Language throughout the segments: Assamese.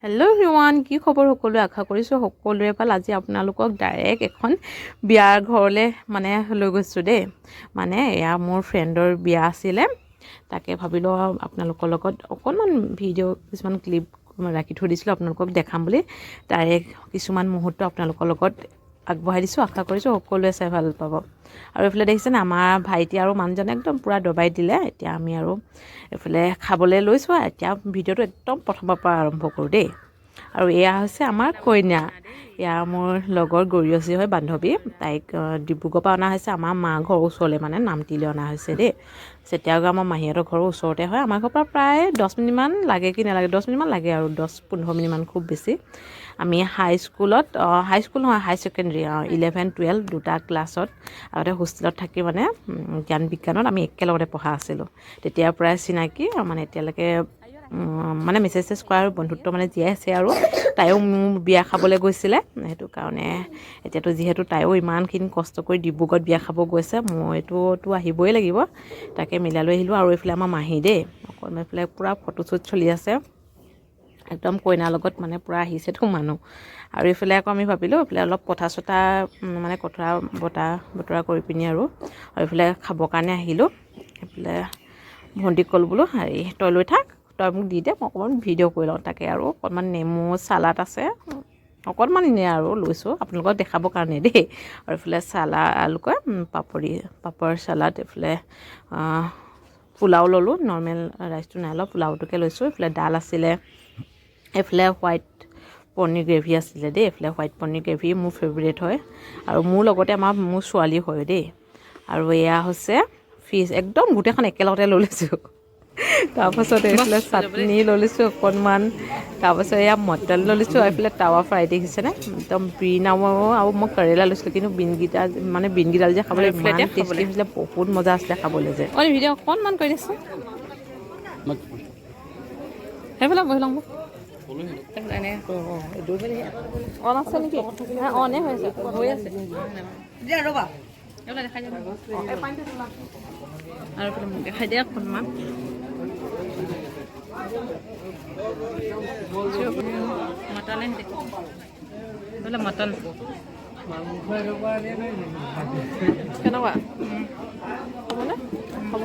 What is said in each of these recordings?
হেল্ল' এভৰিৱান, কি খবৰ সকলোৱে? আশা কৰিছোঁ সকলোৰে ভাল। আজি আপোনালোকক ডাইৰেক্ট এখন বিয়াৰ ঘৰলৈ মানে লৈ গৈছোঁ দেই। মানে এয়া মোৰ ফ্ৰেণ্ডৰ বিয়া আছিলে, তাকে ভাবিলোঁ আপোনালোকৰ লগত অকণমান ভিডিঅ' কিছুমান ক্লিপ ৰাখি থৈ দিছিলোঁ আপোনালোকক দেখাম বুলি। তাৰে কিছুমান মুহূৰ্ত আপোনালোকৰ লগত আগবঢ়াই দিছোঁ। আশা কৰিছোঁ সকলোৱে চাই ভাল পাব। আৰু এইফালে দেখিছেনে, আমাৰ ভাইটি আৰু মানুহজনে একদম পূৰা দবাই দিলে। এতিয়া আমি আৰু এইফালে খাবলৈ লৈছোঁ। এতিয়া ভিডিঅ'টো একদম প্ৰথমৰ পৰা আৰম্ভ কৰোঁ দেই। আৰু এয়া হৈছে আমাৰ কইনা। এয়া মোৰ লগৰ গৰিয়সী হয়, বান্ধৱী। তাইক ডিব্ৰুগড়ৰ পৰা অনা হৈছে, আমাৰ মা ঘৰৰ ওচৰলৈ, মানে নামতিলৈ অনা হৈছে দেই। চেতিয়াগড় আমাৰ মাহীহঁতৰ ঘৰৰ ওচৰতে হয়। আমাৰ ঘৰৰ পৰা প্ৰায় 10 মিনিটমান লাগে কি নালাগে, 10 মিনিটমান লাগে আৰু 10-15 মিনিটমান খুব বেছি। আমি হাইস্কুলত, হাইস্কুল নহয়, হাই ছেকেণ্ডেৰী, 11 12 দুটা ক্লাছত আগতে হোষ্টেলত থাকি মানে জ্ঞান বিজ্ঞানত আমি একেলগতে পঢ়া আছিলোঁ। তেতিয়াৰ পৰাই চিনাকি মানে এতিয়ালৈকে মানে মেছেজ চেছেজ কৰা আৰু বন্ধুত্ব মানে জীয়াই আছে। আৰু তাইও মোৰ বিয়া খাবলৈ গৈছিলে, সেইটো কাৰণে এতিয়াতো যিহেতু তাইও ইমানখিনি কষ্ট কৰি ডিব্ৰুগড়ত বিয়া খাব গৈছে, মইতোতো আহিবই লাগিব। তাকে মিলাই লৈ আহিলোঁ। আৰু এইফালে আমাৰ মাহী দেই, অকণমান এইফালে পূৰা ফটোশ্বুট চলি আছে একদম কইনাৰ লগত, মানে পূৰা আহিছেতো মানুহ। আৰু এইফালে আকৌ আমি ভাবিলোঁ এইফালে অলপ কথা চথা মানে কথা বতৰা কৰি পিনি আৰু এইফালে খাবৰ কাৰণে আহিলোঁ। এইফালে ভণ্টিক ক'লোঁ বোলো, হেৰি তই লৈ থাক, তই মোক দি দে, মই অকণমান ভিডিঅ' কৰি লওঁ। তাকে আৰু অকণমান নেমু চালাড আছে, অকণমান এনেই আৰু লৈছোঁ আপোনালোকক দেখাবৰ কাৰণে দেই। আৰু এইফালে চালাড কয় পাপৰি, পাপৰ চালাড। এইফালে পোলাও ল'লোঁ, নৰ্মেল ৰাইচটো নাই লোৱা, পোলাওটোকে লৈছোঁ। এইফালে ডাল আছিলে, এইফালে হোৱাইট পনীৰ গ্ৰেভি আছিলে দেই। এইফালে হোৱাইট পনীৰ গ্ৰেভি মোৰ ফেভৰেট হয় আৰু মোৰ লগতে আমাৰ মোৰ ছোৱালী হয় দেই। আৰু এয়া হৈছে ফিছ, একদম গোটেইখন একেলগতে লৈ লৈছোঁ। তাৰপাছত এইফালে চাটনি লৈ লৈছোঁ অকণমান। তাৰপাছত এয়া মটন লৈ লৈছোঁ। এইফালে টাৱা ফ্ৰাই দেখিছেনে, একদম বিন আৰু মই কেৰেলা লৈছিলোঁ, কিন্তু বিনকেইটা মানে বিনকেইডাল যে খাবলৈ ইমান টেষ্টি হৈছিলে, বহুত মজা আছিলে খাবলৈ যে। অঁ, ভিডিঅ' অকণমান কৰি দিছোঁ। সেইফালে বহি লওঁ। অন আছে নেকি? অনে হৈ আছে, হৈ আছে। দেখাই দিয়া আৰু এইফালে মোক দেখাই দিয়া অকণমান। মটনে, এইফালে মটন কেনেকুৱা হ'বনে? হ'ব।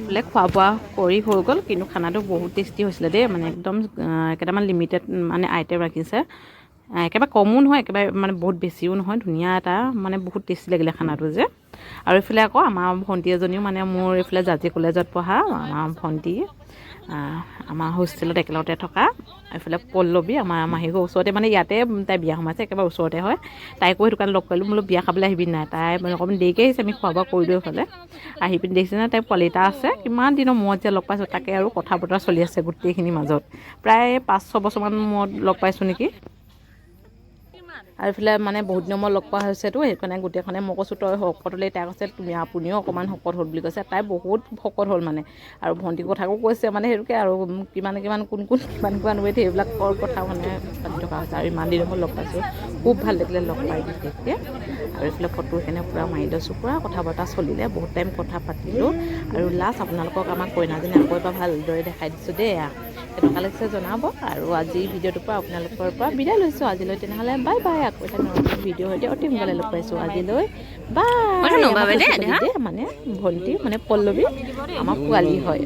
বোলে খোৱা বোৱা কৰি হৈ গ'ল, কিন্তু খানাটো বহুত টেষ্টি হৈছিলে দেই। মানে একদম কেইটামান লিমিটেড মানে আইটেম ৰাখিছে, একেবাৰে কমো নহয়, একেবাৰে মানে বহুত বেছিও নহয়, ধুনীয়া এটা মানে বহুত টেষ্টি লাগিলে খানাটো যে। আৰু এইফালে আকৌ আমাৰ ভণ্টি এজনীও, মানে মোৰ এইফালে জাজি কলেজত পঢ়া আমাৰ ভণ্টি, আমাৰ হোষ্টেলত একেলগতে থকা, এইফালে পল্লৱী, আমাৰ মাহী ঘৰৰ ওচৰতে, মানে ইয়াতে তাই বিয়া সোমাইছে, একেবাৰে ওচৰতে হয়। তাইকো সেইটো কাৰণে লগ কৰিলোঁ, বোলো বিয়া খাবলৈ আহিবি নাই? তাই মানে অকণমান দেৰিকৈ আহিছে, আমি খোৱা বোৱা কৰিলোঁ। এইফালে আহি পিনি দেখিছে নাই, তাই পোৱালি এটা আছে। কিমান দিনৰ মূৰত যে লগ পাইছোঁ, তাকে আৰু কথা বতৰা চলি আছে গোটেইখিনিৰ মাজত। প্ৰায় 5-6 বছৰমান মূৰত লগ পাইছোঁ নেকি। আৰু এইফালে মানে বহুত দিনৰ মূৰত লগ পোৱা হৈছেতো, সেইকাৰণে গোটেইখনে মই কৈছোঁ তই শকত হ'লে, তাই কৈছে তুমি আপুনিও অকণমান শকত হ'ল বুলি কৈছে। তাই বহুত শকত হ'ল মানে। আৰু ভণ্টিৰ কথাকো কৈছে, মানে সেইটোকে আৰু কিমান কিমান কোন কোন কিমান কিমান ৱেইট, সেইবিলাকৰ কথা মানে পাতি থকা হৈছে। আৰু ইমান দিনৰ মূৰত লগ পাইছোঁ, খুব ভাল লাগিলে লগ পাই বিশেষকৈ। আৰু এইফালে ফটো সেইকাৰণে পূৰা মাৰি লৈছোঁ। পূৰা কথা বতৰা চলিলে, বহুত টাইম কথা পাতিলোঁ। আৰু লাষ্ট আপোনালোকক আমাৰ কইনাজনী আকৌ এবাৰ ভালদৰে দেখাই দিছোঁ দেই। এয়া কেনেকুৱা লাগিছে জনাব। আৰু আজি ভিডিঅ'টোৰ পৰা আপোনালোকৰ পৰা বিদায় লৈছোঁ আজিলৈ। তেনেহ'লে বাই বাই, আকৌ এটা নতুন ভিডিঅ' সৈতে অতি সোনকালে লগ পাইছোঁ। আজিলৈ বাই। মানে ভণ্টি মানে পল্লৱী আমাৰ পোৱালি হয়।